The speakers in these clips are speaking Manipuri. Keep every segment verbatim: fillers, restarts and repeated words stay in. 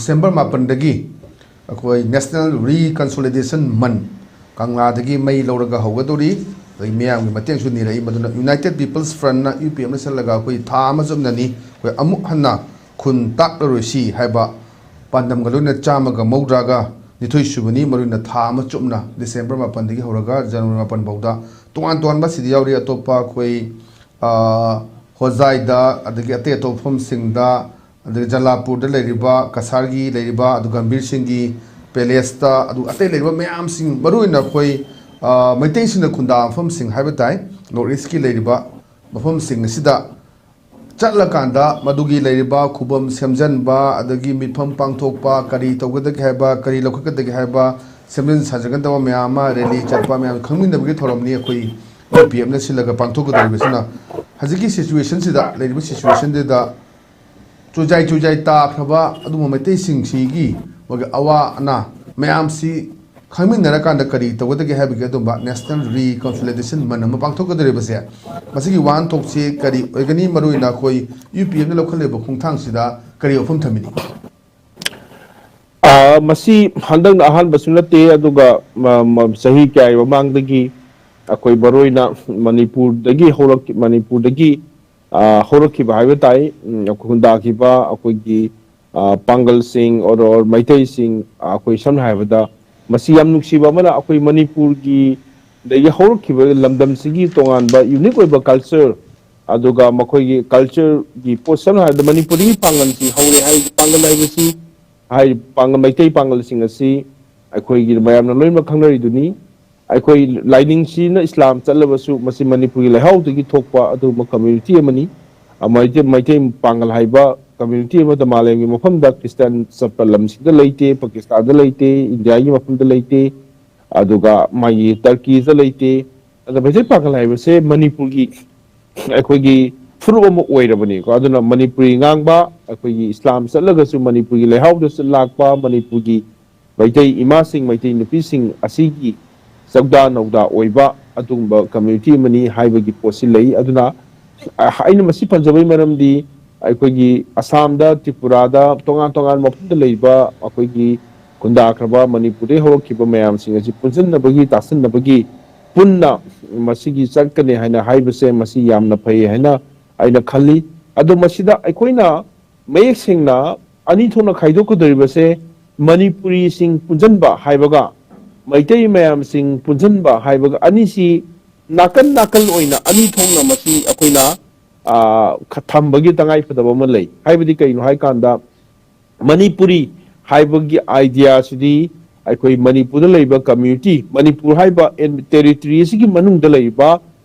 ꯗꯤꯁꯦꯝꯕꯔ ꯃꯥꯄꯟꯗꯒꯤ ꯑꯩꯈꯣꯏ National Reconciliation Month ꯀꯪꯂꯥꯗꯒꯤ ꯃꯩ ꯂꯧꯔꯒ ꯍꯧꯒꯗꯧꯔꯤ꯫ ꯑꯗꯒꯤ ꯃꯤꯌꯥꯝꯒꯤ ꯃꯇꯦꯡꯁꯨ ꯅꯤꯔꯛꯏ꯫ ꯃꯗꯨꯅ United People's Frontꯅ, ꯌꯨ ꯄꯤ ꯑꯦꯐꯅ ꯁꯤꯜꯂꯒ ꯑꯩꯈꯣꯏ ꯊꯥ ꯑꯃ ꯆꯨꯞꯅꯅꯤ ꯑꯩꯈꯣꯏ ꯑꯃꯨꯛ ꯍꯟꯅ ꯈꯨꯟ ꯇꯥꯛꯂꯔꯣꯏꯁꯤ ꯍꯥꯏꯕ ꯄꯥꯟꯗꯝꯒ ꯂꯣꯏꯅ ꯆꯥꯝꯃꯒ ꯃꯧꯗ꯭ꯔꯥꯒ ꯅꯤꯊꯣꯏ ꯁꯨꯕꯅꯤ꯫ ꯃꯔꯨꯑꯣꯏꯅ ꯊꯥ ꯑꯃ ꯆꯨꯞꯅ ꯗꯤꯁꯦꯝꯕꯔ ꯃꯥꯄꯟꯗꯒꯤ ꯍꯧꯔꯒ ꯖꯅꯋꯥꯔꯤ ꯃꯥꯄꯟ ꯐꯥꯎꯗ꯫ ꯇꯣꯉꯥꯟ ꯇꯣꯉꯥꯟꯕ ꯁꯤꯗ ꯌꯥꯎꯔꯤ, ꯑꯇꯣꯞꯄ ꯑꯩꯈꯣꯏ, ꯑ, ꯍꯣꯖꯥꯏꯗ, ꯑꯗꯒꯤ ꯑꯇꯩ ꯑꯇꯣꯞꯄ ꯃꯐꯝꯁꯤꯡꯗ, ꯑꯗꯒꯤ ꯖꯂꯥꯄꯨꯔꯗ ꯂꯩꯔꯤꯕ ꯀꯁꯥꯔꯒꯤ ꯂꯩꯔꯤꯕ, ꯑꯗꯨ ꯒꯝꯚꯤꯔ ꯁꯤꯡꯒꯤ ꯄꯦꯂꯦꯁꯇ, ꯑꯗꯨ ꯑꯇꯩ ꯂꯩꯔꯤꯕ ꯃꯌꯥꯝꯁꯤꯡ, ꯃꯔꯨꯑꯣꯏꯅ ꯑꯩꯈꯣꯏ, ꯑ, ꯃꯩꯇꯩꯁꯤꯡꯅ ꯈꯨꯟꯗꯥ ꯃꯐꯝꯁꯤꯡ ꯍꯥꯏꯕ ꯇꯥꯏ, North Eastꯀꯤ ꯂꯩꯔꯤꯕ ꯃꯐꯝꯁꯤꯡ ꯑꯁꯤꯗ ꯆꯠꯂꯀꯥꯟꯗ ꯃꯗꯨꯒꯤ ꯂꯩꯔꯤꯕ ꯈꯨꯕꯝ ꯁꯦꯝꯖꯤꯟꯕ, ꯑꯗꯒꯤ ꯃꯤꯐꯝ ꯄꯥꯡꯊꯣꯛꯄ, ꯀꯔꯤ ꯇꯧꯒꯗꯒꯦ ꯍꯥꯏꯕ, ꯀꯔꯤ ꯂꯧꯈꯠꯀꯗꯒꯦ ꯍꯥꯏꯕ, ꯁꯦꯝꯖꯤꯟ ꯁꯥꯖꯤꯟꯒꯗꯕ ꯃꯌꯥꯝ ꯑꯃ, ꯔꯦꯂꯤ ꯆꯠꯄ ꯃꯌꯥꯝ ꯈꯪꯃꯤꯟꯅꯕꯒꯤ ꯊꯧꯔꯝꯅꯤ ꯑꯩꯈꯣꯏ ꯌꯨ ꯄꯤ ꯑꯦꯐꯅ ꯁꯤꯜꯂꯒ ꯄꯥꯡꯊꯣꯛꯀꯗꯧꯔꯤꯕꯁꯤꯅ꯫ ꯍꯧꯖꯤꯛꯀꯤ ꯁꯤꯆꯨꯋꯦꯁꯟꯁꯤꯗ, ꯂꯩꯔꯤꯕ ꯁꯤꯆꯨꯋꯦꯁꯟꯁꯤꯗ ꯆꯨꯖꯥꯏ ꯆꯨꯖꯥꯏ ꯇꯥꯈ꯭ꯔꯕ ꯑꯗꯨꯒꯨꯝꯕ ꯃꯩꯇꯩꯁꯤꯡꯁꯤꯒꯤ ꯃꯣꯏꯒꯤ ꯑꯋꯥ ꯑꯅꯥ ꯃꯌꯥꯝꯁꯤ ꯈꯪꯃꯤꯟꯅꯔꯀꯥꯟꯗ ꯀꯔꯤ ꯇꯧꯒꯗꯒꯦ ꯍꯥꯏꯕꯒꯤ ꯑꯗꯨꯝꯕ National Reconciliation Month ꯑꯃ ꯄꯥꯡꯊꯣꯛꯀꯗꯧꯔꯤꯕꯁꯦ, ꯃꯁꯤꯒꯤ ꯋꯥꯍꯟꯊꯣꯛꯁꯤ ꯀꯔꯤ ꯑꯣꯏꯒꯅꯤ? ꯃꯔꯨꯑꯣꯏꯅ ꯑꯩꯈꯣꯏ ꯌꯨ ꯄꯤ ꯑꯦꯐꯅ ꯂꯧꯈꯠꯂꯤꯕ ꯈꯣꯡꯊꯥꯡꯁꯤꯗ ꯀꯔꯤ ꯋꯥꯐꯝ ꯊꯝꯕꯤꯅꯤ? ꯑꯥ, ꯃꯁꯤ ꯍꯟꯗꯛꯅ ꯑꯍꯥꯟꯕꯁꯨ ꯅꯠꯇꯦ, ꯑꯗꯨꯒ ꯃ-, ꯃ-, ꯆꯍꯤ ꯀꯌꯥꯒꯤ ꯃꯃꯥꯡꯗꯒꯤ ꯑꯩꯈꯣꯏ ꯃꯔꯨꯑꯣꯏꯅ ꯃꯅꯤꯄꯨꯔꯗꯒꯤ ꯍꯧꯔꯛ-, ꯃꯅꯤꯄꯨꯔꯗꯒꯤ, ꯑꯥ, ꯍꯧꯔꯛꯈꯤꯕ ꯍꯥꯏꯕ ꯇꯥꯏ꯫ ꯎꯝ, ꯈꯨꯟꯗꯥꯈꯤꯕ ꯑꯩꯈꯣꯏꯒꯤ, ꯑꯥ, ꯄꯥꯡꯒꯜꯁꯤꯡ, or, or ꯃꯩꯇꯩꯁꯤꯡ, ꯑꯥ, ꯑꯩꯈꯣꯏ ꯁꯝꯅ ꯍꯥꯏꯔꯕꯗ, ꯃꯁꯤ ꯌꯥꯝ ꯅꯨꯡꯁꯤꯕ ꯑꯃꯅ, ꯑꯩꯈꯣꯏ ꯃꯅꯤꯄꯨꯔꯒꯤ ꯗꯒꯤ ꯍꯧꯔꯛꯈꯤꯕ ꯂꯝꯗꯝꯁꯤꯒꯤ ꯇꯣꯉꯥꯟꯕ unique ꯑꯣꯏꯕ culture, ꯑꯗꯨꯒ ꯃꯈꯣꯏꯒꯤ cultureꯒꯤ ꯄꯣꯠ, ꯁꯝꯅ ꯍꯥꯏꯔꯕꯗ ꯃꯅꯤꯄꯨꯔꯗꯒꯤ ꯄꯥꯡꯒꯜꯁꯤ ꯍꯧꯔꯦ ꯍꯥꯏꯔꯤꯕ ꯄꯥꯡꯒꯜ ꯍꯥꯏꯕꯁꯤ, ꯍꯥꯏꯔꯤꯕ ꯄꯥꯡꯒꯜ, ꯃꯩꯇꯩ ꯄꯥꯡꯒꯜꯁꯤꯡ ꯑꯁꯤ ꯑꯩꯈꯣꯏꯒꯤ ꯃꯌꯥꯝꯅ ꯂꯣꯏꯅꯃꯛ ꯈꯪꯅꯔꯤꯗꯨꯅꯤ꯫ ꯑꯩꯈꯣꯏ ꯂꯥꯏꯅꯤꯡꯁꯤꯅ ꯏꯁꯂꯥꯝ ꯆꯠꯂꯕꯁꯨ, ꯃꯁꯤ ꯃꯅꯤꯄꯨꯔꯒꯤ ꯂꯩꯍꯥꯎꯗꯒꯤ ꯊꯣꯛꯄ ꯑꯗꯨꯒꯨꯝꯕ community ꯑꯃꯅꯤ꯫ ꯑ, ꯃꯩꯇꯩ, ꯃꯩꯇꯩ ꯄꯥꯡꯒꯜ ꯍꯥꯏꯕ community ꯑꯃꯗ ꯃꯥꯂꯦꯝꯒꯤ ꯃꯐꯝꯗ ꯈ꯭ꯔꯤꯁꯇꯥꯟ ꯆꯠꯄ ꯂꯝꯁꯤꯡꯗ ꯂꯩꯇꯦ, ꯄꯥꯀꯤꯁꯇꯥꯟꯗ ꯂꯩꯇꯦ, ꯏꯟꯗꯤꯌꯥꯒꯤ ꯃꯐꯝꯗ ꯂꯩꯇꯦ, ꯑꯗꯨꯒ ꯃꯥꯒꯤ ꯇꯔꯀꯤꯗ ꯂꯩꯇꯦ꯫ ꯑꯗ ꯃꯩꯇꯩ ꯄꯥꯡꯒꯜ ꯍꯥꯏꯕꯁꯦ ꯃꯅꯤꯄꯨꯔꯒꯤ, ꯑꯩꯈꯣꯏꯒꯤ ꯐꯨꯔꯨꯞ ꯑꯃ ꯑꯣꯏꯔꯕꯅꯤꯀꯣ꯫ ꯑꯗꯨꯅ ꯃꯅꯤꯄꯨꯔꯤ ꯉꯥꯡꯕ, ꯑꯩꯈꯣꯏꯒꯤ ꯏꯁꯂꯥꯝ ꯆꯠꯂꯒꯁꯨ ꯃꯅꯤꯄꯨꯔꯒꯤ ꯂꯩꯍꯥꯎꯗꯁꯨ ꯂꯥꯛꯄ, ꯃꯅꯤꯄꯨꯔꯒꯤ ꯃꯩꯇꯩ ꯏꯃꯥꯁꯤꯡ, ꯃꯩꯇꯩ ꯅꯨꯄꯤꯁꯤꯡ ꯑꯁꯤꯒꯤ ꯆꯧꯗꯥ ꯅꯧꯗꯥ ꯑꯣꯏꯕ ꯑꯗꯨꯒꯨꯝꯕ community ꯑꯃꯅꯤ ꯍꯥꯏꯕꯒꯤ ꯄꯣꯠꯁꯤ ꯂꯩ꯫ ꯑꯗꯨꯅ, ꯑ, ꯑꯩꯅ ꯃꯁꯤ ꯄꯟꯖꯕꯒꯤ ꯃꯔꯝꯗꯤ, ꯑꯩꯈꯣꯏꯒꯤ ꯑꯁꯥꯝꯗ, ꯇ꯭ꯔꯤꯄꯨꯔꯥꯗ, ꯇꯣꯉꯥꯟ ꯇꯣꯉꯥꯟꯕ ꯃꯐꯝꯗ ꯂꯩꯕ ꯑꯩꯈꯣꯏꯒꯤ ꯈꯨꯟꯗꯥꯈ꯭ꯔꯕ ꯃꯅꯤꯄꯨꯔꯗꯒꯤ ꯍꯧꯔꯛꯈꯤꯕ ꯃꯌꯥꯝꯁꯤꯡ ꯑꯁꯤ ꯄꯨꯟꯁꯤꯟꯅꯕꯒꯤ, ꯇꯥꯁꯤꯟꯅꯕꯒꯤ, ꯄꯨꯟꯅ ꯃꯁꯤꯒꯤ ꯆꯠꯀꯅꯤ ꯍꯥꯏꯅ ꯍꯥꯏꯕꯁꯦ, ꯃꯁꯤ ꯌꯥꯝꯅ ꯐꯩ ꯍꯥꯏꯅ ꯑꯩꯅ ꯈꯜꯂꯤ꯫ ꯑꯗꯣ ꯃꯁꯤꯗ ꯑꯩꯈꯣꯏꯅ ꯃꯌꯦꯛ ꯁꯦꯡꯅ ꯑꯅꯤ ꯊꯣꯛꯅ ꯈꯥꯏꯗꯣꯛꯀꯗꯧꯔꯤꯕꯁꯦ, ꯃꯅꯤꯄꯨꯔꯤꯁꯤꯡ ꯄꯨꯟꯁꯤꯟꯕ ꯍꯥꯏꯕꯒ ꯃꯩꯇꯩ ꯃꯌꯥꯝꯁꯤꯡ ꯄꯨꯟꯁꯤꯟꯕ ꯍꯥꯏꯕꯒ, ꯑꯅꯤꯁꯤ ꯅꯥꯀꯟ ꯅꯥꯀꯟ ꯑꯣꯏꯅ ꯑꯅꯤ ꯊꯣꯛꯅ ꯃꯁꯤ ꯑꯩꯈꯣꯏꯅ, ꯑ, ꯈ-, ꯊꯝꯕꯒꯤ ꯇꯉꯥꯏ ꯐꯗꯕ ꯑꯃ ꯂꯩ꯫ ꯍꯥꯏꯕꯗꯤ ꯀꯩꯅꯣ ꯍꯥꯏꯀꯥꯟꯗ, ꯃꯅꯤꯄꯨꯔꯤ ꯍꯥꯏꯕꯒꯤ idea ꯁꯤꯗꯤ ꯑꯩꯈꯣꯏ ꯃꯅꯤꯄꯨꯔꯗ ꯂꯩꯕ community, ꯃꯅꯤꯄꯨꯔ ꯍꯥꯏꯕ ꯑꯦꯟ-, territory ꯑꯁꯤꯒꯤ ꯃꯅꯨꯡꯗ ꯂꯩꯔꯤꯕ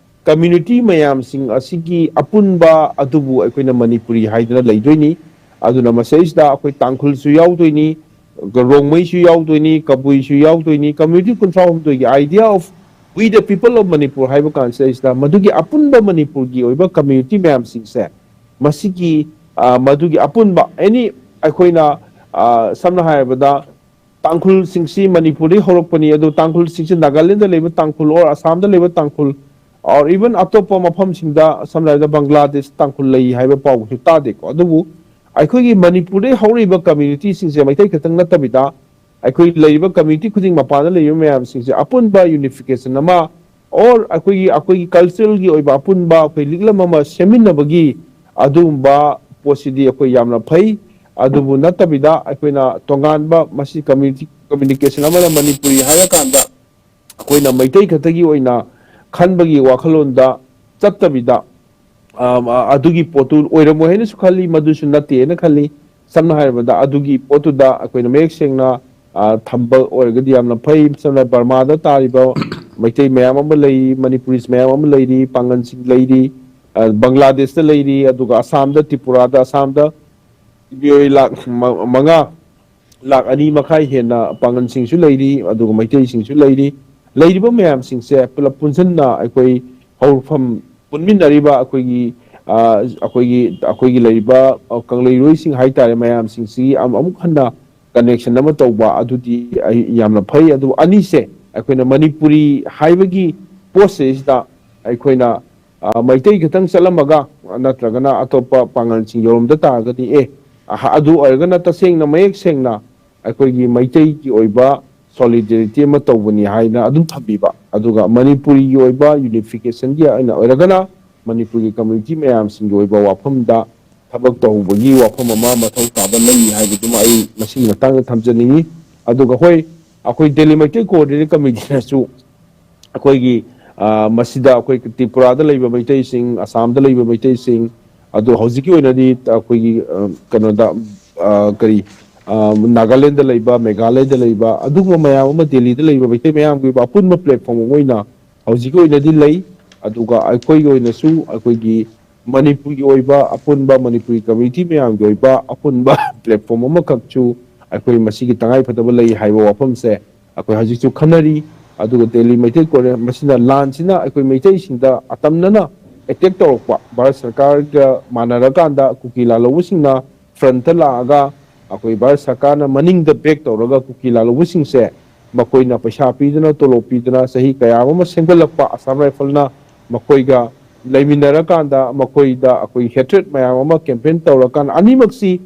community ꯃꯌꯥꯝꯁꯤꯡ ꯑꯁꯤꯒꯤ ꯑꯄꯨꯟꯕ ꯑꯗꯨꯕꯨ ꯑꯩꯈꯣꯏꯅ ꯃꯅꯤꯄꯨꯔꯤ ꯍꯥꯏꯗꯨꯅ ꯂꯩꯗꯣꯏꯅꯤ꯫ ꯑꯗꯨꯅ ꯃꯁꯤꯗꯩꯁꯤꯗ ꯑꯩꯈꯣꯏ ꯇꯥꯡꯈꯨꯜꯁꯨ ꯌꯥꯎꯗꯣꯏꯅꯤ, ꯔꯣꯡꯃꯩꯁꯨ ꯌꯥꯎꯗꯣꯏꯅꯤ, ꯀꯕꯨꯏꯁꯨ ꯌꯥꯎꯗꯣꯏꯅꯤ꯫ Community ꯀꯨꯟꯊ꯭ꯔꯥ ꯍꯨꯝꯗꯣꯏꯒꯤ idea of We the People of Manipur ꯍꯥꯏꯕ ꯀꯥꯟꯁꯤꯗꯩꯁꯤꯗ ꯃꯗꯨꯒꯤ ꯑꯄꯨꯟꯕ ꯃꯅꯤꯄꯨꯔꯒꯤ ꯑꯣꯏꯕ community ꯃꯌꯥꯝꯁꯤꯡꯁꯦ, ꯃꯁꯤꯒꯤ, ꯑ, ꯃꯗꯨꯒꯤ ꯑꯄꯨꯟꯕ, ꯑꯦꯅꯤ, ꯑꯩꯈꯣꯏꯅ, ꯑ, ꯁꯝꯅ ꯍꯥꯏꯔꯕꯗ, ꯇꯥꯡꯈꯨꯜꯁꯤꯡꯁꯤ ꯃꯅꯤꯄꯨꯔꯗꯒꯤ ꯍꯧꯔꯛꯄꯅꯤ, ꯑꯗꯨ ꯇꯥꯡꯈꯨꯜꯁꯤꯡꯁꯤ ꯅꯥꯒꯥꯂꯦꯟꯗ ꯂꯩꯕ ꯇꯥꯡꯈꯨꯜ, or ꯑꯁꯥꯝꯗ ꯂꯩꯕ ꯇꯥꯡꯈꯨꯜ, or even ꯑꯇꯣꯞꯄ ꯃꯐꯝꯁꯤꯡꯗ, ꯁꯝꯅ ꯍꯥꯏꯔꯕꯗ, ꯕꯪꯒ꯭ꯂꯥꯗꯦꯁ ꯇꯥꯡꯈꯨꯜ ꯂꯩ ꯍꯥꯏꯕ ꯄꯥꯎꯁꯨ ꯇꯥꯗꯦꯀꯣ꯫ ꯑꯗꯨꯕꯨ ꯑꯩꯈꯣꯏꯒꯤ ꯃꯅꯤꯄꯨꯔꯗꯒꯤ ꯍꯧꯔꯛꯏꯕ community ꯁꯤꯡꯁꯦ ꯃꯩꯇꯩ ꯈꯛꯇꯪ ꯅꯠꯇꯕꯤꯗ, ꯑꯩꯈꯣꯏ ꯂꯩꯔꯤꯕ community ꯈꯨꯗꯤꯡ, ꯃꯄꯥꯟꯗ ꯂꯩꯔꯤꯕ ꯃꯌꯥꯝꯁꯤꯡꯁꯦ ꯑꯄꯨꯟꯕ unification ꯑꯃ, or ꯑꯩꯈꯣꯏꯒꯤ, ꯑꯩꯈꯣꯏꯒꯤ cultural ꯒꯤ ꯑꯣꯏꯕ ꯑꯄꯨꯟꯕ ꯑꯩꯈꯣꯏ ꯂꯤꯛꯂꯝ ꯑꯃ ꯁꯦꯝꯃꯤꯟꯅꯕꯒꯤ ꯑꯗꯨꯒꯨꯝꯕ ꯄꯣꯠꯁꯤꯗꯤ ꯑꯩꯈꯣꯏ ꯌꯥꯝꯅ ꯐꯩ꯫ ꯑꯗꯨꯕꯨ ꯅꯠꯇꯕꯤꯗ, ꯑꯩꯈꯣꯏꯅ ꯇꯣꯉꯥꯟꯕ, ꯃꯁꯤ community communication ꯑꯃꯅ ꯃꯅꯤꯄꯨꯔꯤ ꯍꯥꯏꯔꯀꯥꯟꯗ ꯑꯩꯈꯣꯏꯅ ꯃꯩꯇꯩ ꯈꯛꯇꯒꯤ ꯑꯣꯏꯅ ꯈꯟꯕꯒꯤ ꯋꯥꯈꯜꯂꯣꯟꯗ ꯆꯠꯇꯕꯤꯗ, ꯑ, ꯑ, ꯑꯗꯨꯒꯤ ꯄꯣꯠꯇꯨ ꯑꯣꯏꯔꯝꯃꯣꯏ ꯍꯥꯏꯅꯁꯨ ꯈꯜꯂꯤ, ꯃꯗꯨꯁꯨ ꯅꯠꯇꯦ ꯍꯥꯏꯅ ꯈꯜꯂꯤ꯫ ꯁꯝꯅ ꯍꯥꯏꯔꯕꯗ, ꯑꯗꯨꯒꯤ ꯄꯣꯠꯇꯨꯗ ꯑꯩꯈꯣꯏꯅ ꯃꯌꯦꯛ ꯁꯦꯡꯅ, ꯑ, ꯊꯝꯕ ꯑꯣꯏꯔꯒꯗꯤ ꯌꯥꯝꯅ ꯐꯩ꯫ ꯁꯝꯅ ꯕꯔꯃꯥꯗ ꯇꯥꯔꯤꯕ ꯃꯩꯇꯩ ꯃꯌꯥꯝ ꯑꯃ ꯂꯩꯔꯤ, ꯃꯅꯤꯄꯨꯔꯤꯁ ꯃꯌꯥꯝ ꯑꯃ ꯂꯩꯔꯤ, ꯄꯥꯡꯒꯜꯁꯤꯡ ꯂꯩꯔꯤ, ꯑ, ꯕꯪꯒ꯭ꯂꯥꯗꯦꯁꯇ ꯂꯩꯔꯤ, ꯑꯗꯨꯒ ꯑꯁꯥꯝꯗ, ꯇ꯭ꯔꯤꯄꯨꯔꯥꯗ, ꯑꯁꯥꯝꯗ ꯃꯤꯑꯣꯏ ꯂꯥꯈ ꯃ-, ꯃꯉꯥ, ꯂꯥꯈ ꯑꯅꯤ ꯃꯈꯥꯏ ꯍꯦꯟꯅ ꯄꯥꯡꯒꯜꯁꯤꯡꯁꯨ ꯂꯩꯔꯤ, ꯑꯗꯨꯒ ꯃꯩꯇꯩꯁꯤꯡꯁꯨ ꯂꯩꯔꯤ꯫ ꯂꯩꯔꯤꯕ ꯃꯌꯥꯝꯁꯤꯡꯁꯦ ꯄꯨꯂꯞ ꯄꯨꯟꯁꯤꯟꯅ ꯑꯩꯈꯣꯏ ꯍꯧꯔꯛꯐꯝ ꯄꯨꯟꯃꯤꯟꯅꯔꯤꯕ ꯑꯩꯈꯣꯏꯒꯤ, ꯑ, ꯑꯩꯈꯣꯏꯒꯤ, ꯑꯩꯈꯣꯏꯒꯤ ꯂꯩꯔꯤꯕ, ꯑ, ꯀꯪꯂꯩꯔꯣꯏꯁꯤꯡ ꯍꯥꯏꯇꯥꯔꯦ, ꯃꯌꯥꯝꯁꯤꯡꯁꯤ ꯑꯃ-, ꯑꯃꯨꯛ ꯍꯟꯅ connection ꯑꯃ ꯇꯧꯕ ꯑꯗꯨꯗꯤ ꯑꯩ ꯌꯥꯝꯅ ꯐꯩ꯫ ꯑꯗꯨ ꯑꯅꯤꯁꯦ ꯑꯩꯈꯣꯏꯅ ꯃꯅꯤꯄꯨꯔꯤ ꯍꯥꯏꯕꯒꯤ ꯄꯣꯠꯁꯤꯗꯩꯁꯤꯗ ꯑꯩꯈꯣꯏꯅ, ꯑ, ꯃꯩꯇꯩ ꯈꯛꯇꯪ ꯆꯠꯂꯝꯃꯒ ꯅꯠꯇ꯭ꯔꯒꯅ ꯑꯇꯣꯞꯄ ꯄꯥꯡꯒꯜꯁꯤꯡ ꯌꯧꯔꯝꯗ ꯇꯥꯔꯒꯗꯤ, ꯑꯦ, ꯑꯗꯨ ꯑꯣꯏꯔꯒꯅ ꯇꯁꯦꯡꯅ ꯃꯌꯦꯛ ꯁꯦꯡꯅ ꯑꯩꯈꯣꯏꯒꯤ ꯃꯩꯇꯩꯒꯤ ꯑꯣꯏꯕ solidarity ꯑꯃ ꯇꯧꯕꯅꯤ ꯍꯥꯏꯅ ꯑꯗꯨꯝ ꯊꯝꯕꯤꯕ, ꯑꯗꯨꯒ ꯃꯅꯤꯄꯨꯔꯤꯒꯤ ꯑꯣꯏꯕ unificationꯒꯤ ꯑꯣꯏꯅ ꯑꯣꯏꯔꯒꯅ ꯃꯅꯤꯄꯨꯔꯒꯤ community ꯃꯌꯥꯝꯁꯤꯡꯒꯤ ꯑꯣꯏꯕ ꯋꯥꯐꯝꯗ ꯊꯕꯛ ꯇꯧꯕꯒꯤ ꯋꯥꯐꯝ ꯑꯃ ꯃꯊꯧ ꯇꯥꯕ ꯂꯩ ꯍꯥꯏꯕꯗꯨꯃ ꯑꯩ ꯃꯁꯤꯒꯤ ꯃꯇꯥꯡꯗ ꯊꯝꯖꯅꯤꯡꯉꯤ꯫ ꯑꯗꯨꯒ ꯍꯣꯏ, ꯑꯩꯈꯣꯏ ꯗꯦꯜꯂꯤ ꯃꯩꯇꯩ coordinate committeeꯅꯁꯨ ꯑꯩꯈꯣꯏꯒꯤ, ꯑ, ꯃꯁꯤꯗ ꯑꯩꯈꯣꯏ ꯇ꯭ꯔꯤꯄꯨꯔꯥꯗ ꯂꯩꯕ ꯃꯩꯇꯩꯁꯤꯡ, ꯑꯁꯥꯝꯗ ꯂꯩꯕ ꯃꯩꯇꯩꯁꯤꯡ, ꯑꯗꯣ ꯍꯧꯖꯤꯛꯀꯤ ꯑꯣꯏꯅꯗꯤ ꯑꯩꯈꯣꯏꯒꯤ, ꯑ, ꯀꯩꯅꯣꯗ, ꯑ, ꯀꯔꯤ, ꯑ, ꯅꯥꯒꯥꯂꯦꯟꯗ ꯂꯩꯕ, ꯃꯦꯘꯥꯂꯌꯗ ꯂꯩꯕ, ꯑꯗꯨꯒꯨꯝꯕ ꯃꯌꯥꯝ ꯑꯃ ꯗꯦꯜꯂꯤꯗ ꯂꯩꯕ ꯃꯩꯇꯩ ꯃꯌꯥꯝꯒꯤ ꯑꯣꯏꯕ ꯑꯄꯨꯟꯕ platform ꯑꯃ ꯑꯣꯏꯅ ꯍꯧꯖꯤꯛꯀꯤ ꯑꯣꯏꯅꯗꯤ ꯂꯩ꯫ ꯑꯗꯨꯒ ꯑꯩꯈꯣꯏꯒꯤ ꯑꯣꯏꯅꯁꯨ ꯑꯩꯈꯣꯏꯒꯤ ꯃꯅꯤꯄꯨꯔꯒꯤ ꯑꯣꯏꯕ ꯑꯄꯨꯟꯕ, ꯃꯅꯤꯄꯨꯔꯤ community ꯃꯌꯥꯝꯒꯤ ꯑꯣꯏꯕ ꯑꯄꯨꯟꯕ platform ꯑꯃꯈꯛꯁꯨ ꯑꯩꯈꯣꯏ ꯃꯁꯤꯒꯤ ꯇꯉꯥꯏꯐꯗꯕ ꯂꯩ ꯍꯥꯏꯕ ꯋꯥꯐꯝꯁꯦ ꯑꯩꯈꯣꯏ ꯍꯧꯖꯤꯛꯁꯨ ꯈꯟꯅꯔꯤ꯫ ꯑꯗꯨꯒ ꯗꯦꯜꯂꯤ ꯃꯩꯇꯩ ꯀꯣꯂꯦꯖ ꯃꯁꯤꯅ ꯂꯥꯟꯁꯤꯅ ꯑꯩꯈꯣꯏ ꯃꯩꯇꯩꯁꯤꯡꯗ ꯑꯇꯝꯅꯅ attack ꯇꯧꯔꯛꯄ, ꯚꯥꯔꯠ ꯁꯔꯀꯥꯔꯒ ꯃꯥꯟꯅꯔꯀꯥꯟꯗ ꯀꯨꯀꯤ ꯂꯥꯜꯍꯧꯕꯁꯤꯡꯅ frontꯇ ꯂꯥꯛꯑꯒ ꯑꯩꯈꯣꯏ ꯚꯥꯔꯠ ꯁꯔꯀꯥꯔꯅ ꯃꯅꯤꯡꯗ back ꯇꯧꯔꯒ ꯀꯨꯀꯤ ꯂꯥꯜꯍꯧꯕꯁꯤꯡꯁꯦ ꯃꯈꯣꯏꯅ ꯄꯩꯁꯥ ꯄꯤꯗꯅ, ꯇꯣꯂꯣꯞ ꯄꯤꯗꯅ ꯆꯍꯤ ꯀꯌꯥ ꯑꯃ ꯁꯦꯝꯒꯠꯂꯛꯄ ꯑꯁꯥꯝ ꯔꯥꯏꯐꯜꯅ ꯃꯈꯣꯏꯒ ꯂꯩꯃꯤꯟꯅꯔꯀꯥꯟꯗ ꯃꯈꯣꯏꯗ ꯑꯩꯈꯣꯏ hatred ꯃꯌꯥꯝ ꯑꯃ campaign ꯇꯧꯔꯀꯥꯟꯗ ꯑꯅꯤꯃꯛꯁꯤ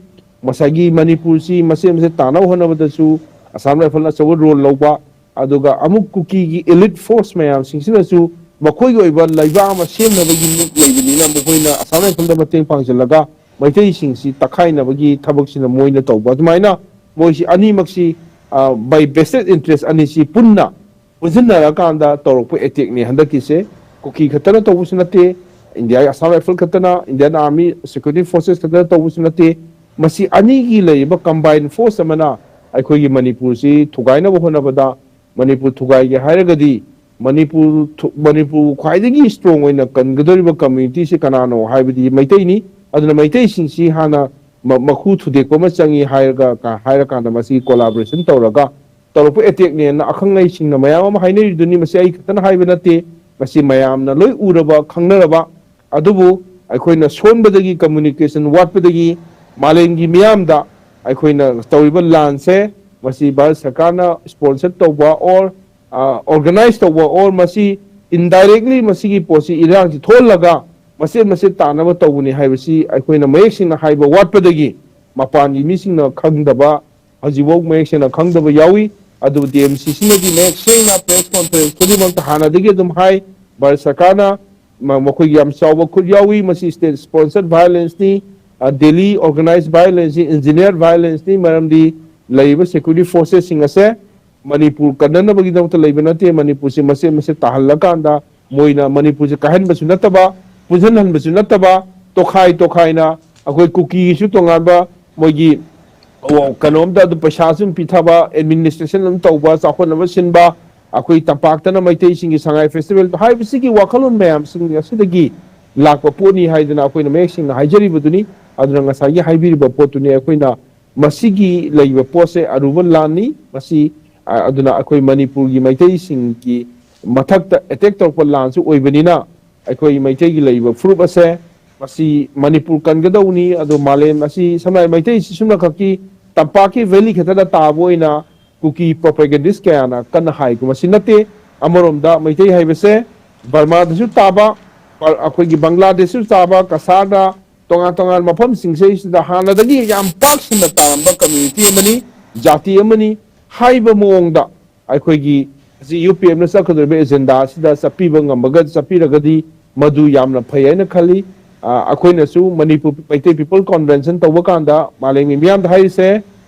ꯉꯁꯥꯏꯒꯤ ꯃꯅꯤꯄꯨꯔꯁꯤ ꯃꯆꯦꯠ ꯃꯆꯦꯠ ꯇꯥꯅꯕ ꯍꯣꯠꯅꯕꯗꯁꯨ ꯑꯁꯥꯝ ꯔꯥꯏꯐꯜꯅ ꯑꯆꯧꯕ role ꯂꯧꯕ, ꯑꯗꯨꯒ ꯑꯃꯨꯛ ꯀꯨꯀꯤꯒꯤ elite force ꯃꯌꯥꯝꯁꯤꯡꯁꯤꯅꯁꯨ ꯃꯈꯣꯏꯒꯤ ꯑꯣꯏꯕ ꯂꯩꯕꯥꯛ ꯑꯃ ꯁꯦꯝꯅꯕꯒꯤ move ꯂꯩꯕꯅꯤꯅ ꯃꯈꯣꯏꯅ ꯑꯁꯥꯝ ꯔꯥꯏꯐꯜꯗ ꯃꯇꯦꯡ ꯄꯥꯡꯁꯤꯜꯂꯒ ꯃꯩꯇꯩꯁꯤꯡꯁꯤ ꯇꯛꯈꯥꯏꯅꯕꯒꯤ ꯊꯕꯛꯁꯤꯅ ꯃꯣꯏꯅ ꯇꯧꯕ꯫ ꯑꯗꯨꯃꯥꯏꯅ ꯃꯣꯏꯁꯤ ꯑꯅꯤꯃꯛꯁꯤ, ꯑ, by vested interest ꯑꯅꯤꯁꯤ ꯄꯨꯟꯅ ꯄꯨꯟꯁꯤꯟꯅꯔꯀꯥꯟꯗ ꯇꯧꯔꯛꯄ attackꯅꯤ ꯍꯟꯗꯛꯀꯤꯁꯦ꯫ ꯀꯨꯀꯤ ꯈꯛꯇꯅ ꯇꯧꯕꯁꯨ ꯅꯠꯇꯦ, ꯏꯟꯗꯤꯌꯥꯒꯤ ꯑꯁꯥꯝ ꯔꯥꯏꯐꯜ ꯈꯛꯇꯅ, Indian Army Security Forces ꯈꯛꯇꯅ ꯇꯧꯕꯁꯨ ꯅꯠꯇꯦ꯫ ꯃꯁꯤ ꯑꯅꯤꯒꯤ ꯂꯩꯔꯤꯕ combine force ꯑꯃꯅ ꯑꯩꯈꯣꯏꯒꯤ ꯃꯅꯤꯄꯨꯔꯁꯤ ꯊꯨꯒꯥꯏꯅꯕ ꯍꯣꯠꯅꯕꯗ, ꯃꯅꯤꯄꯨꯔ ꯊꯨꯒꯥꯏꯒꯦ ꯍꯥꯏꯔꯒꯗꯤ ꯃꯅꯤꯄꯨꯔ ꯊꯨ-, ꯃꯅꯤꯄꯨꯔ ꯈ꯭ꯋꯥꯏꯗꯒꯤ strong ꯑꯣꯏꯅ ꯀꯟꯒꯗꯧꯔꯤꯕ communityꯁꯤ ꯀꯅꯥꯅꯣ ꯍꯥꯏꯕꯗꯤ ꯃꯩꯇꯩꯅꯤ꯫ ꯑꯗꯨꯅ ꯃꯩꯇꯩꯁꯤꯡꯁꯤ ꯍꯥꯟꯅ ꯃ-, ꯃꯈꯨ ꯊꯨꯗꯦꯛꯄ ꯑꯃ ꯆꯪꯉꯤ ꯍꯥꯏꯔꯒ, ꯀ-, ꯍꯥꯏꯔꯀꯥꯟꯗ ꯃꯁꯤ collaboration ꯇꯧꯔꯒ ꯇꯧꯔꯛꯄ attackꯅꯦꯅ ꯑꯈꯪ ꯑꯍꯩꯁꯤꯡꯅ ꯃꯌꯥꯝ ꯑꯃ ꯍꯥꯏꯅꯔꯤꯗꯨꯅꯤ꯫ ꯃꯁꯤ ꯑꯩ ꯈꯛꯇꯅ ꯍꯥꯏꯕ ꯅꯠꯇꯦ, ꯃꯁꯤ ꯃꯌꯥꯝꯅ ꯂꯣꯏ ꯎꯔꯕ, ꯈꯪꯅꯔꯕ꯫ ꯑꯗꯨꯕꯨ ꯑꯩꯈꯣꯏꯅ ꯁꯣꯟꯕꯗꯒꯤ, communication ꯋꯥꯠꯄꯗꯒꯤ ꯃꯥꯂꯦꯝꯒꯤ ꯃꯤꯌꯥꯝꯗ ꯑꯩꯈꯣꯏꯅ ꯇꯧꯔꯤꯕ ꯂꯥꯟꯁꯦ ꯃꯁꯤ ꯚꯥꯔꯠ ꯁꯔꯀꯥꯔꯅ sponsor ꯇꯧꯕ or, ꯑ, organize ꯇꯧꯕ or ꯃꯁꯤ indirectly ꯃꯁꯤꯒꯤ ꯄꯣꯠꯁꯤ ꯏꯔꯥꯡꯁꯤ ꯊꯣꯛꯍꯜꯂꯒ ꯃꯆꯦꯠ ꯃꯆꯦꯠ ꯇꯥꯅꯕ ꯇꯧꯕꯅꯤ ꯍꯥꯏꯕꯁꯤ ꯑꯩꯈꯣꯏꯅ ꯃꯌꯦꯛ ꯁꯦꯡꯅ ꯍꯥꯏꯕ ꯋꯥꯠꯄꯗꯒꯤ ꯃꯄꯥꯟꯒꯤ ꯃꯤꯁꯤꯡꯅ ꯈꯪꯗꯕ, ꯍꯧꯖꯤꯛꯐꯥꯎ ꯃꯌꯦꯛ ꯁꯦꯡꯅ ꯈꯪꯗꯕ ꯌꯥꯎꯏ꯫ ꯑꯗꯨꯕꯨ ꯗꯤ ꯑꯦꯝ ꯁꯤ ꯁꯤꯅꯗꯤ ꯃꯌꯦꯛ ꯁꯦꯡꯅ ꯄ꯭ꯔꯦꯁ ꯀꯣꯟꯐꯔꯦꯟꯁ ꯈꯨꯗꯤꯡꯃꯛꯇ ꯍꯥꯟꯅꯗꯒꯤ ꯑꯗꯨꯝ ꯍꯥꯏ, ꯚꯥꯔꯠ ꯁꯔꯀꯥꯔꯅ ꯃ-, ꯃꯈꯣꯏꯒꯤ ꯌꯥꯝ ꯆꯥꯎꯕ ꯈꯨꯠ ꯌꯥꯎꯏ, ꯃꯁꯤ ꯁ꯭ꯇꯦꯠ ꯁ꯭ꯄꯣꯟꯁꯔ ꯚꯥꯏꯑꯣꯂꯦꯟꯁꯅꯤ, ꯑ, ꯗꯦꯜꯂꯤ ꯑꯣꯔꯒꯅꯥꯏꯖ ꯚꯥꯏꯑꯣꯂꯦꯟꯁꯅꯤ, ꯏꯟꯖꯤꯅꯤꯌꯔ ꯚꯥꯏꯑꯣꯂꯦꯟꯁꯅꯤ, ꯃꯔꯝꯗꯤ ꯂꯩꯔꯤꯕ ꯁꯦꯀ꯭ꯌꯨꯔꯤꯇꯤ ꯐꯣꯔꯁꯦꯁꯁꯤꯡ ꯑꯁꯦ ꯃꯅꯤꯄꯨꯔ ꯀꯟꯅꯅꯕꯒꯤꯗꯃꯛꯇ ꯂꯩꯕ ꯅꯠꯇꯦ, ꯃꯅꯤꯄꯨꯔꯁꯤ ꯃꯆꯦꯠ ꯃꯆꯦꯠ ꯇꯥꯍꯜꯂꯀꯥꯟꯗ ꯃꯣꯏꯅ ꯃꯅꯤꯄꯨꯔꯁꯦ ꯀꯥꯏꯍꯟꯕꯁꯨ ꯅꯠꯇꯕ, ꯄꯨꯟꯁꯤꯟꯍꯟꯕꯁꯨ ꯅꯠꯇꯕ, ꯇꯣꯈꯥꯏ ꯇꯣꯈꯥꯏꯅ ꯑꯩꯈꯣꯏ ꯀꯨꯀꯤꯒꯤꯁꯨ ꯇꯣꯉꯥꯟꯕ ꯃꯣꯏꯒꯤ, ꯑꯣ, ꯀꯩꯅꯣꯝꯗ ꯑꯗꯨꯝ ꯄꯩꯁꯥꯁꯨ ꯑꯗꯨꯝ ꯄꯤꯊꯕ, ꯑꯦꯗꯃꯤꯅꯤꯁꯇ꯭ꯔꯦꯁꯟ ꯑꯗꯨꯝ ꯇꯧꯕ, ꯆꯥꯎꯈꯠꯅꯕ ꯁꯤꯟꯕ, ꯑꯩꯈꯣꯏ ꯇꯝꯄꯥꯛꯇꯅ ꯃꯩꯇꯩꯁꯤꯡꯒꯤ ꯁꯉꯥꯏ ꯐꯦꯁꯇꯤꯚꯦꯜ ꯍꯥꯏꯕꯁꯤꯒꯤ ꯋꯥꯈꯜꯂꯣꯟ ꯃꯌꯥꯝꯁꯤꯡ ꯑꯁꯤꯗꯒꯤ ꯂꯥꯛꯄ ꯄꯣꯠꯅꯤ ꯍꯥꯏꯗꯅ ꯑꯩꯈꯣꯏꯅ ꯃꯌꯦꯛ ꯁꯦꯡꯅ ꯍꯥꯏꯖꯔꯤꯕꯗꯨꯅꯤ꯫ ꯑꯗꯨꯅ ꯉꯁꯥꯏꯒꯤ ꯍꯥꯏꯕꯤꯔꯤꯕ ꯄꯣꯠꯇꯨꯅꯤ ꯑꯩꯈꯣꯏꯅ ꯃꯁꯤꯒꯤ ꯂꯩꯕ ꯄꯣꯠꯁꯦ ꯑꯔꯨꯕ ꯂꯥꯟꯅꯤ꯫ ꯃꯁꯤ, ꯑ, ꯑꯗꯨꯅ ꯑꯩꯈꯣꯏ ꯃꯅꯤꯄꯨꯔꯒꯤ ꯃꯩꯇꯩꯁꯤꯡꯒꯤ ꯃꯊꯛꯇ ꯑꯦꯇꯦꯛ ꯇꯧꯔꯛꯄ ꯂꯥꯟꯁꯨ ꯑꯣꯏꯕꯅꯤꯅ, ꯑꯩꯈꯣꯏ ꯃꯩꯇꯩꯒꯤ ꯂꯩꯔꯤꯕ ꯐꯨꯔꯨꯞ ꯑꯁꯦ, ꯃꯁꯤ ꯃꯅꯤꯄꯨꯔ ꯀꯟꯒꯗꯧꯅꯤ꯫ ꯑꯗꯣ ꯃꯥꯂꯦꯝ ꯑꯁꯤ ꯁꯝꯅ ꯍꯥꯏꯔꯕꯗ ꯃꯩꯇꯩꯁꯤ ꯁꯨꯝꯅꯈꯛꯀꯤ ꯇꯝꯄꯥꯛꯀꯤ ꯚꯦꯂꯤ ꯈꯛꯇꯗ ꯇꯥꯕ ꯑꯣꯏꯅ ꯀꯨꯀꯤ ꯄ꯭ꯔꯣꯄꯦꯒꯦꯟꯗꯤꯁ ꯀꯌꯥꯅ ꯀꯟꯅ ꯍꯥꯏ, ꯃꯁꯤ ꯅꯠꯇꯦ꯫ ꯑꯃꯔꯣꯝꯗ ꯃꯩꯇꯩ ꯍꯥꯏꯕꯁꯦ ꯕꯔꯃꯥꯗꯁꯨ ꯇꯥꯕ, ꯑꯩꯈꯣꯏꯒꯤ ꯕꯪꯒ꯭ꯂꯥꯗꯦꯁꯁꯨ ꯇꯥꯕ, ꯀꯁꯥꯔꯗ, ꯇꯣꯉꯥꯟ ꯇꯣꯉꯥꯟꯕ ꯃꯐꯝꯁꯤꯡꯁꯤꯗꯩꯁꯤꯗ ꯍꯥꯟꯅꯗꯒꯤ ꯌꯥꯝ ꯄꯥꯛ ꯁꯟꯅ ꯇꯥꯔꯝꯕ ꯀꯝꯃ꯭ꯌꯨꯅꯤꯇꯤ ꯑꯃꯅꯤ, ꯖꯥꯇꯤ ꯑꯃꯅꯤ ꯍꯥꯏꯕ ꯃꯑꯣꯡꯗ ꯑꯩꯈꯣꯏꯒꯤ ꯍꯧꯖꯤꯛ ꯌꯨ ꯄꯤ ꯑꯦꯐꯅ ꯆꯠꯀꯗꯧꯔꯤꯕ ꯑꯦꯖꯦꯟꯗꯥ ꯑꯁꯤꯗ ꯆꯠꯄꯤꯕ ꯉꯝꯕꯒ ꯆꯠꯄꯤꯔꯒꯗꯤ ꯃꯗꯨ ꯌꯥꯝꯅ ꯐꯩ ꯍꯥꯏꯅ ꯈꯜꯂꯤ꯫ ꯑ, ꯑꯩꯈꯣꯏꯅꯁꯨ ꯃꯅꯤꯄꯨꯔ ꯃꯩꯇꯩ ꯄꯤꯄꯜ ꯀꯣꯟꯚꯦꯟꯁꯟ ꯇꯧꯕ ꯀꯥꯟꯗ ꯃꯥꯂꯦꯝꯒꯤ ꯃꯤꯌꯥꯝꯗ ꯍꯥꯏꯔꯤꯁꯦ,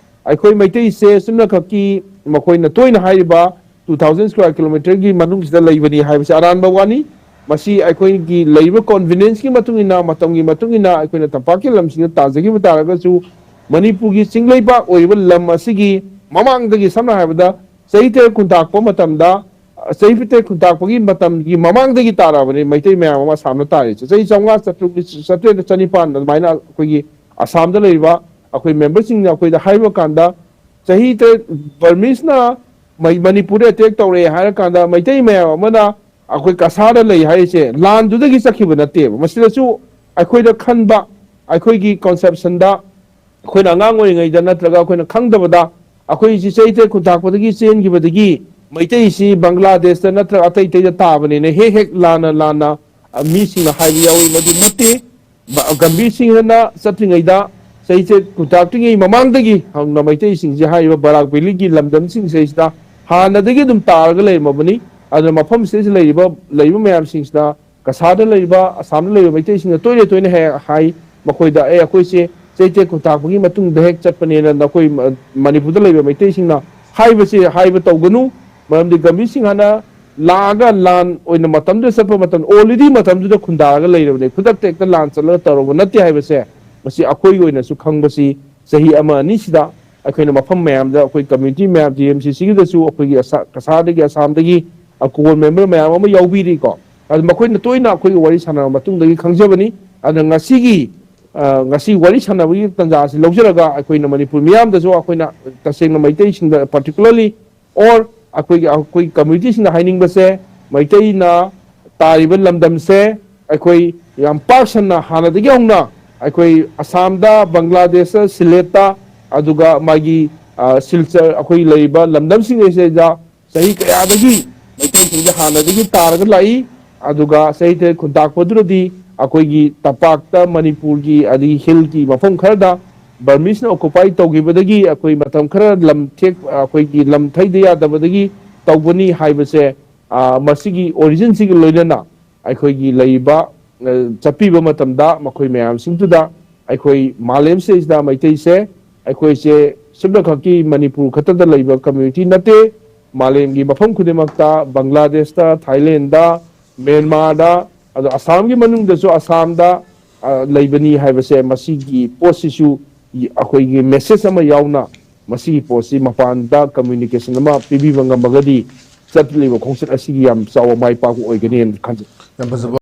ꯑꯩꯈꯣꯏ ꯃꯩꯇꯩꯁꯦ ꯆꯨꯝꯅꯈꯛꯀꯤ ꯃꯈꯣꯏꯅ ꯇꯣꯏꯅ ꯍꯥꯏꯔꯤꯕ two thousand square kilometerꯒꯤ ꯃꯅꯨꯡꯁꯤꯗ ꯂꯩꯕꯅꯤ ꯍꯥꯏꯕꯁꯤ ꯑꯔꯥꯟꯕ ꯋꯥꯅꯤ꯫ ꯃꯁꯤ ꯑꯩꯈꯣꯏꯒꯤ ꯂꯩꯔꯤꯕ ꯀꯣꯟꯚꯤꯅꯦꯟꯁꯀꯤ ꯃꯇꯨꯡ ꯏꯟꯅ, ꯃꯇꯝꯒꯤ ꯃꯇꯨꯡ ꯏꯟꯅ ꯑꯩꯈꯣꯏꯅ ꯇꯝꯄꯥꯛꯀꯤ ꯂꯝꯁꯤꯡꯗ ꯇꯥꯖꯈꯤꯕ ꯇꯥꯔꯒꯁꯨ, ꯃꯅꯤꯄꯨꯔꯒꯤ ꯆꯤꯡꯂꯩꯕꯥꯛ ꯑꯣꯏꯔꯤꯕ ꯂꯝ ꯑꯁꯤꯒꯤ ꯃꯃꯥꯡꯗꯒꯤ, ꯁꯝꯅ ꯍꯥꯏꯔꯕꯗ, ꯆꯍꯤ ꯇꯔꯦꯠ ꯈꯨꯟꯇꯥꯛꯄ ꯃꯇꯝꯗ, ꯆꯍꯤ ꯇꯔꯦꯠ ꯈꯨꯟꯇꯥꯛꯄꯒꯤ ꯃꯇꯝꯒꯤ ꯃꯃꯥꯡꯗꯒꯤ ꯇꯥꯔꯛꯑꯕꯅꯤ ꯃꯩꯇꯩ ꯃꯌꯥꯝ ꯑꯃ ꯑꯁꯥꯝꯗ ꯇꯥꯔꯤꯁꯦ꯫ ꯆꯍꯤ ꯆꯥꯝꯃꯉꯥ, ꯆꯥꯇ꯭ꯔꯨꯛ, ꯆꯥꯇ꯭ꯔꯦꯠ, ꯆꯅꯤꯄꯥꯟ ꯑꯗꯨꯃꯥꯏꯅ ꯑꯩꯈꯣꯏꯒꯤ ꯑꯁꯥꯝꯗ ꯂꯩꯔꯤꯕ ꯑꯩꯈꯣꯏ ꯃꯦꯝꯕꯔꯁꯤꯡꯅ ꯑꯩꯈꯣꯏꯗ ꯍꯥꯏꯕ ꯀꯥꯟꯗ, ꯆꯍꯤ ꯇꯔꯦꯠ ꯕꯔꯃꯤꯁꯅ ꯃꯩ-, ꯃꯅꯤꯄꯨꯔꯗ ꯑꯦꯇꯦꯛ ꯇꯧꯔꯛꯑꯦ ꯍꯥꯏꯔ ꯀꯥꯟꯗ ꯃꯩꯇꯩ ꯃꯌꯥꯝ ꯑꯃꯅ ꯑꯩꯈꯣꯏ ꯀꯁꯥꯔꯗ ꯂꯩ ꯍꯥꯏꯔꯤꯁꯦ ꯂꯥꯟꯗꯨꯗꯒꯤ ꯆꯠꯈꯤꯕ ꯅꯠꯇꯦꯕ꯫ ꯃꯁꯤꯗꯁꯨ ꯑꯩꯈꯣꯏꯗ ꯈꯟꯕ, ꯑꯩꯈꯣꯏꯒꯤ ꯀꯟꯁꯦꯞꯁꯟꯗ ꯑꯩꯈꯣꯏꯅ ꯑꯉꯥꯡ ꯑꯣꯏꯔꯤꯉꯩꯗ ꯅꯠꯇ꯭ꯔꯒ ꯑꯩꯈꯣꯏꯅ ꯈꯪꯗꯕꯗ ꯑꯩꯈꯣꯏꯁꯤ ꯆꯍꯤ ꯇꯔꯦꯠ ꯈꯨꯟꯇꯥꯛꯄꯗꯒꯤ ꯆꯦꯟꯈꯤꯕꯗꯒꯤ ꯃꯩꯇꯩꯁꯤ ꯕꯪꯒ꯭ꯂꯥꯗꯦꯁꯇ ꯅꯠꯇ꯭ꯔꯒ ꯑꯇꯩ ꯑꯇꯩꯗ ꯇꯥꯕꯅꯤꯅ ꯍꯦꯛ ꯍꯦꯛ ꯂꯥꯟꯅ ꯂꯥꯟꯅ ꯑ, ꯃꯤꯁꯤꯡꯅ ꯍꯥꯏꯕ ꯌꯥꯎꯏ, ꯃꯗꯨ ꯅꯠꯇꯦ꯫ ꯕ-, ꯒꯝꯚꯤꯔ ꯁꯤꯡꯍꯅ ꯆꯠꯇ꯭ꯔꯤꯉꯩꯗ, ꯆꯍꯤ ꯆꯠ-, ꯀꯨꯟꯇꯥꯛꯇ꯭ꯔꯤꯉꯩ ꯃꯃꯥꯡꯗꯒꯤ ꯍꯧꯅ ꯃꯩꯇꯩꯁꯤꯡꯁꯦ ꯍꯥꯏꯔꯤꯕ ꯕꯔꯥꯛ ꯚꯦꯂꯤꯒꯤ ꯂꯝꯗꯝꯁꯤꯡ ꯁꯤꯗꯩꯁꯤꯗ ꯍꯥꯟꯅꯗꯒꯤ ꯑꯗꯨꯝ ꯇꯥꯔꯒ ꯂꯩꯔꯝꯃꯕꯅꯤ꯫ ꯑꯗꯨꯅ ꯃꯐꯝꯁꯤꯗꯩꯁꯤꯗ ꯂꯩꯔꯤꯕ, ꯂꯩꯔꯤꯕ ꯃꯌꯥꯝꯁꯤꯡꯁꯤꯗ, ꯀꯁꯥꯔꯗ ꯂꯩꯔꯤꯕ, ꯑꯁꯥꯝꯗ ꯂꯩꯔꯤꯕ ꯃꯩꯇꯩꯁꯤꯡꯅ ꯇꯣꯏꯅ ꯇꯣꯏꯅ ꯍꯦꯛ ꯍꯥꯏ, ꯃꯈꯣꯏꯗ, "ꯑꯦ, ꯑꯩꯈꯣꯏꯁꯦ ꯆꯩꯇꯦꯛ ꯈꯨꯟꯇꯥꯛꯄꯒꯤ ꯃꯇꯨꯡꯗ ꯍꯦꯛ ꯆꯠꯄꯅꯦꯅ ꯅꯈꯣꯏ ꯃ-, ꯃꯅꯤꯄꯨꯔꯗ ꯂꯩꯕ ꯃꯩꯇꯩꯁꯤꯡꯅ ꯍꯥꯏꯕꯁꯦ ꯍꯥꯏꯕ ꯇꯧꯒꯅꯨ꯫ ꯃꯔꯝꯗꯤ ꯒꯝꯚꯤꯔ ꯁꯤꯡꯍꯅ ꯂꯥꯛꯑꯒ ꯂꯥꯟ ꯑꯣꯏꯅ ꯃꯇꯝꯗꯨꯗ ꯆꯠꯄ ꯃꯇꯝ, already ꯃꯇꯝꯗꯨꯗ ꯈꯨꯟꯗꯥꯔꯒ ꯂꯩꯔꯕꯅꯤ, ꯈꯨꯗꯛꯇ ꯍꯦꯛꯇ ꯂꯥꯟ ꯆꯠꯂꯒ ꯇꯧꯔꯕ ꯅꯠꯇꯦ ꯍꯥꯏꯕꯁꯦ ꯃꯁꯤ ꯑꯩꯈꯣꯏꯒꯤ ꯑꯣꯏꯅꯁꯨ ꯈꯪꯕꯁꯤ ꯆꯍꯤ ꯑꯃ ꯑꯅꯤꯁꯤꯗ ꯑꯩꯈꯣꯏꯅ ꯃꯐꯝ ꯃꯌꯥꯝꯗ, ꯑꯩꯈꯣꯏ ꯀꯝꯃ꯭ꯌꯨꯅꯤꯇꯤ ꯃꯌꯥꯝ, ꯖꯤ ꯑꯦꯝ ꯁꯤ ꯁꯤꯒꯤꯗꯁꯨ ꯑꯩꯈꯣꯏꯒꯤ ꯑꯁꯥ-, ꯀꯁꯥꯔꯗꯒꯤ, ꯑꯁꯥꯝꯗꯒꯤ, ꯑ, ꯀꯣꯔ ꯃꯦꯝꯕꯔ ꯃꯌꯥꯝ ꯑꯃ ꯌꯥꯎꯕꯤꯔꯤꯀꯣ꯫ ꯑꯗꯨ ꯃꯈꯣꯏꯅ ꯇꯣꯏꯅ ꯑꯩꯈꯣꯏꯒ ꯋꯥꯔꯤ ꯁꯥꯟꯅꯔꯕ ꯃꯇꯨꯡꯗꯒꯤ ꯈꯪꯖꯕꯅꯤ꯫ ꯑꯗꯨꯅ ꯉꯁꯤꯒꯤ, ꯑ, ꯉꯁꯤ ꯋꯥꯔꯤ ꯁꯥꯟꯅꯕꯒꯤ ꯇꯥꯟꯖꯥ ꯑꯁꯤ ꯂꯧꯖꯔꯒ ꯑꯩꯈꯣꯏꯅ ꯃꯅꯤꯄꯨꯔ ꯃꯤꯌꯥꯝꯗꯁꯨ ꯑꯩꯈꯣꯏꯅ ꯇꯁꯦꯡꯅ ꯃꯩꯇꯩꯁꯤꯡꯗ particularly or ꯑꯩꯈꯣꯏꯒꯤ, ꯑꯩꯈꯣꯏ ꯀꯝꯃ꯭ꯌꯨꯅꯤꯇꯤꯁꯤꯡꯗ ꯍꯥꯏꯅꯤꯡꯕꯁꯦ, ꯃꯩꯇꯩꯅ ꯇꯥꯔꯤꯕ ꯂꯝꯗꯝꯁꯦ ꯑꯩꯈꯣꯏ ꯌꯥꯝ ꯄꯥꯛ ꯁꯟꯅ ꯍꯥꯟꯅꯗꯒꯤ ꯍꯧꯅ ꯑꯩꯈꯣꯏ ꯑꯁꯥꯝꯗ, ꯕꯪꯒ꯭ꯂꯥꯗꯦꯁꯇ, ꯁꯤꯂꯦꯠꯇ, ꯑꯗꯨꯒ ꯃꯥꯒꯤ, ꯑ, ꯁꯤꯜꯆꯔ, ꯑꯩꯈꯣꯏ ꯂꯩꯔꯤꯕ ꯂꯝꯗꯝꯁꯤꯡ ꯑꯁꯤꯗ ꯆꯍꯤ ꯀꯌꯥꯗꯒꯤ ꯃꯩꯇꯩꯁꯤꯡꯁꯦ ꯍꯥꯟꯅꯗꯒꯤ ꯇꯥꯔꯒ ꯂꯥꯛꯏ꯫ ꯑꯗꯨꯒ ꯆꯩꯇꯦꯛ ꯈꯨꯟꯇꯥꯛꯄꯗꯨꯅꯗꯤ ꯑꯩꯈꯣꯏꯒꯤ ꯇꯝꯄꯥꯛꯇ ꯃꯅꯤꯄꯨꯔꯒꯤ ꯑꯗꯒꯤ ꯍꯤꯜꯒꯤ ꯃꯐꯝ ꯈꯔꯗ ꯕꯔꯃꯤꯁꯅ ꯑꯣꯀꯨꯄꯥꯏ ꯇꯧꯈꯤꯕꯗꯒꯤ ꯑꯩꯈꯣꯏ ꯃꯇꯝ ꯈꯔ ꯂꯝ ꯊꯦꯛ-, ꯑꯩꯈꯣꯏꯒꯤ ꯂꯝ ꯊꯩꯗ ꯌꯥꯗꯕꯗꯒꯤ ꯇꯧꯕꯅꯤ ꯍꯥꯏꯕꯁꯦ, ꯑ, ꯃꯁꯤꯒꯤ ꯑꯣꯔꯤꯖꯤꯟꯁꯤꯒ ꯂꯣꯏꯅꯅ ꯑꯩꯈꯣꯏꯒꯤ ꯂꯩꯔꯤꯕ, ꯑ, ꯆꯠꯄꯤꯕ ꯃꯇꯝꯗ ꯃꯈꯣꯏ ꯃꯌꯥꯝꯁꯤꯡꯗꯨꯗ ꯑꯩꯈꯣꯏ ꯃꯥꯂꯦꯝꯁꯤꯗꯩꯁꯤꯗ ꯃꯩꯇꯩꯁꯦ, ꯑꯩꯈꯣꯏꯁꯦ ꯁꯨꯞꯅꯈꯛꯀꯤ ꯃꯅꯤꯄꯨꯔ ꯈꯛꯇꯗ ꯂꯩꯕ ꯀꯝꯃ꯭ꯌꯨꯅꯤꯇꯤ ꯅꯠꯇꯦ, ꯃꯥꯂꯦꯝꯒꯤ ꯃꯐꯝ ꯈꯨꯗꯤꯡꯃꯛꯇ, ꯕꯪꯒ꯭ꯂꯥꯗꯦꯁꯇ, ꯊꯥꯏꯂꯦꯟꯗ, ꯃ꯭ꯌꯥꯟꯃꯥꯔꯗ, ꯑꯗꯣ ꯑꯁꯥꯝꯒꯤ ꯃꯅꯨꯡꯗꯁꯨ ꯑꯁꯥꯝꯗ, ꯑ, ꯂꯩꯕꯅꯤ ꯍꯥꯏꯕꯁꯦ, ꯃꯁꯤꯒꯤ ꯄꯣꯠꯁꯤꯁꯨ ꯑꯩꯈꯣꯏꯒꯤ ꯃꯦꯁꯦꯖ ꯑꯃ ꯌꯥꯎꯅ ꯃꯁꯤꯒꯤ ꯄꯣꯠꯁꯤ ꯃꯄꯥꯟꯗ ꯀꯝꯃ꯭ꯌꯨꯅꯤꯀꯦꯁꯟ ꯑꯃ ꯄꯤꯕꯤꯕ ꯉꯝꯃꯒꯗꯤ ꯆꯠꯂꯤꯕ ꯈꯣꯡꯆꯠ ꯑꯁꯤꯒꯤ ꯌꯥꯝ ꯆꯥꯎꯕ ꯃꯥꯏ ꯄꯥꯛꯄ ꯑꯣꯏꯒꯅꯤ ꯍꯥꯏꯅ ꯈꯟꯖꯩ꯫ ꯌꯥꯝ ꯐꯖꯕ